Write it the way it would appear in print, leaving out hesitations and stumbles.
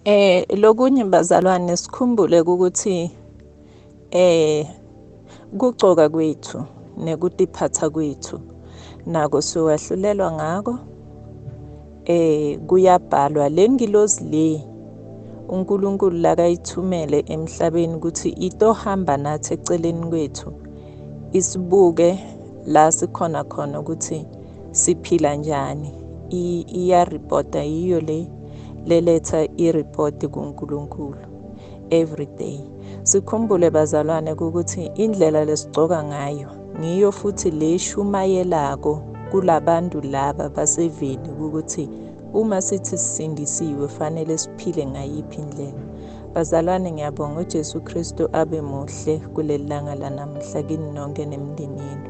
Lokunye bazalwane sikhumbule ukuthi ukugcoka kwethu nekutiphatha kwethu nako siwahlulelwa ngako. Kuyabhalwa le ngilozi le uNkulunkulu lakayithumele emhlabeni ukuthi itohamba nathi eceleni kwethu isibuke la sikhona khona ukuthi siphila njani. Iyaripota yiyo leletha iripoti kuNkulunkulu every day. Sikhumbule bazalwane ukuthi indlela lesigqoka ngayo ngiyo futhi leshumayelako kulabantu laba baseveni ukuthi uma sithi sisindisiwe fanele siphile ngayiphi indlela. Bazalwane, ngiyabonga uJesu Kristu abe muhle kuleli langa lanamhla kini nonke nemindeni yenu.